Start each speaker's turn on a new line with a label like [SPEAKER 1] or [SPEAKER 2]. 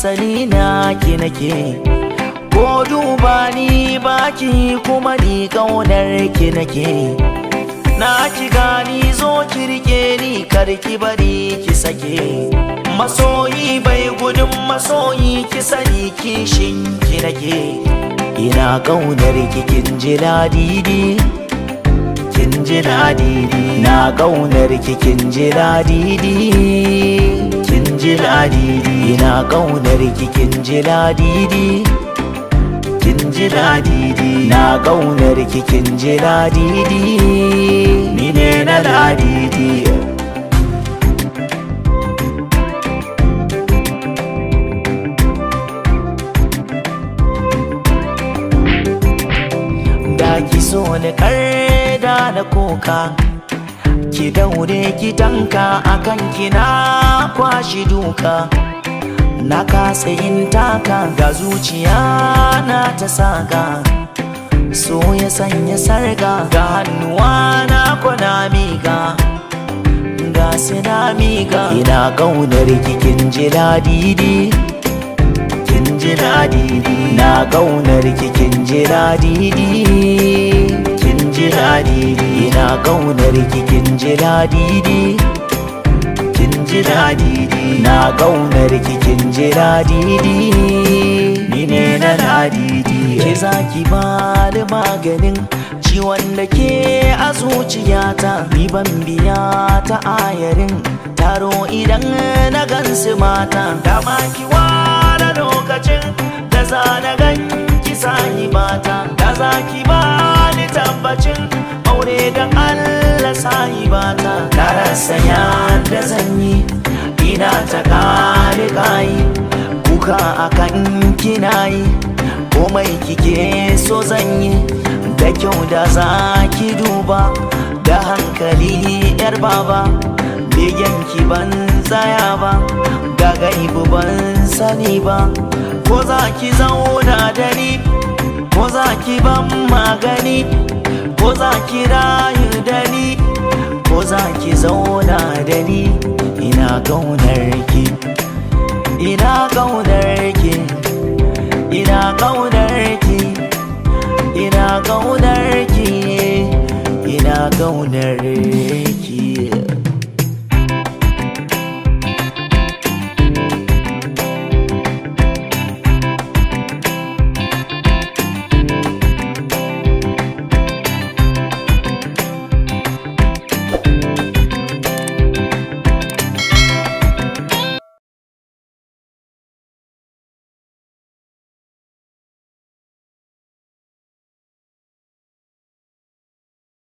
[SPEAKER 1] sani na ki nake. Ko duba ni baki kuma ni kaunar ki nake. Na ki gani zo ki rike ni kar ki bari ki sake. Masoyi bai gudun masoyi ki sani kishin ki nake. Ina kaunar ki kin ji ladidi, kin ji ladidi. Na kaunar ki kin ji ladidi, kin ji ladidi. Ina kaunar ki kin ji ladidi, kin ji ladidi. Na kaunar ki kin ji ladidi, ni ne na ladidi. Da ki so ni karda na koka, ki daure ki tanka akan ki na kwashi duka. Na kasa yin taka ga zuciya na ta saka, so ya sanya sarga ga hannuwa na kwana miga, ga sina miga. Ina kaunar ki kin ji ladidi, kin ji ladidi. Na kaunar ki kin ji ladidi, kin ji ladidi. Ina kaunar ki kin ji ladidi, kin ji ladidi. Na kaunar ki kin ji ladidi, ni ne na ladidi. Ke zaki bani maganin ciwon da ke a zuciyata, ni ban biya ta ayarin taro idan na gansu mata. Dama ki ware lokacin da za na ganki sahibata, da za ki bani tabbacin aure dan Allah sahibata. Na rasa yadda zan yi, ina ta kare kayi, kuka akan kina yi, komai kike so zan yi. Da kyau da za ki duba da hankali yar baba, begen ki ban tsaya ba, ga gaibu ban sani ba. Ko za ki zauna da ni, ko za ki ban magani, ko za ki rayu da ni, ko za ki zauna da ni. Ina kaunar ki, ina kaunar ki, ina kaunar